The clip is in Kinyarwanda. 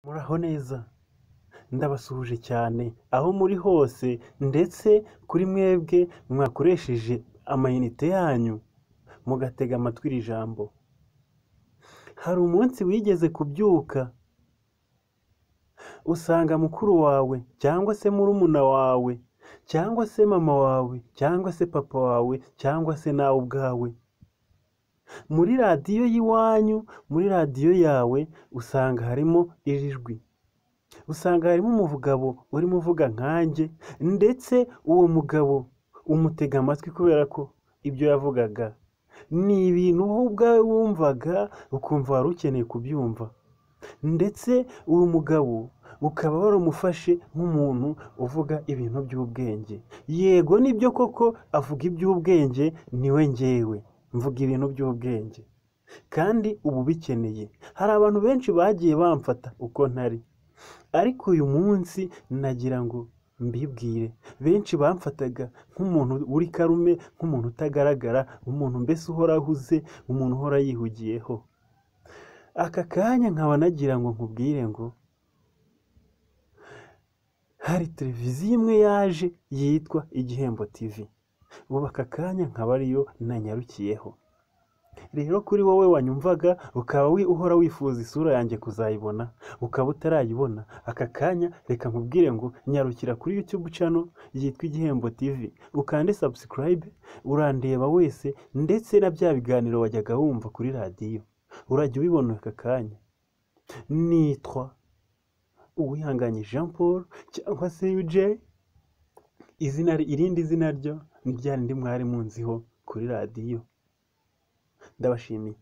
Muraho neza, ndabasuhuje cyane aho muri hose, ndetse kuri mwebwe mwakoresheje amayinite yanyu mugatega amatwi iri jambo. Hari umunsi wigeze kubyuka usanga mukuru wawe cyangwa se murumuna wawe cyangwa se mama wawe cyangwa se papa wawe cyangwa se nawe ubwawe, muri radiyo y'iwanyu, muri radiyo yawe usanga harimo iri jwi, usanga harimo umugabo urimo uvuga nkanjye, ndetse uwo mugabo umutega amatwi kubera ko ibyo yavugaga ni ibintu wowe ubwawe wumvaga ukumva wari ukeneye kubyumva, ndetse uwo mugabo ukaba waramufashe nk'umuntu uvuga ibintu by'ubwenge. Yego, nibyo koko avuga iby'ubwenge, niwe njyewe mvuga ibintu by'ubwenge kandi uba ubikeneye. Hari abantu benshi bagiye bamfata uko ntari, ariko uyu munsi nagira ngo mbibwire. Benshi bamfataga nk'umuntu uri karume, nk'umuntu utagaragara, umuntu mbese uhora ahuze, umuntu uhora yihugiyeho. Aka kanya nkaba nagira ngo nkubwire ngo hari televiziyo imwe yaje yitwa Igihembo TV, ubu aka kanya nkaba ariyo nanyarukiyeho. Rero kuri wowe wanyumvaga ukaba uhora wifuza isura yanjye kuzayibona, ukaba utarayibona, aka kanya reka nkubwire ngo nyarukira kuri YouTube channel yitwa Igihembo TV, ukande subscribe, urandeba wese, ndetse na bya biganiro wajyaga wumva kuri radiyo urajya ubibona aka kanya. Nitwa Uwihanganye Jean Paul cyangwa se UJ, izina irindi zina ryo ni rya rindi mwari munziho kuri radiyo. Ndabashimiye.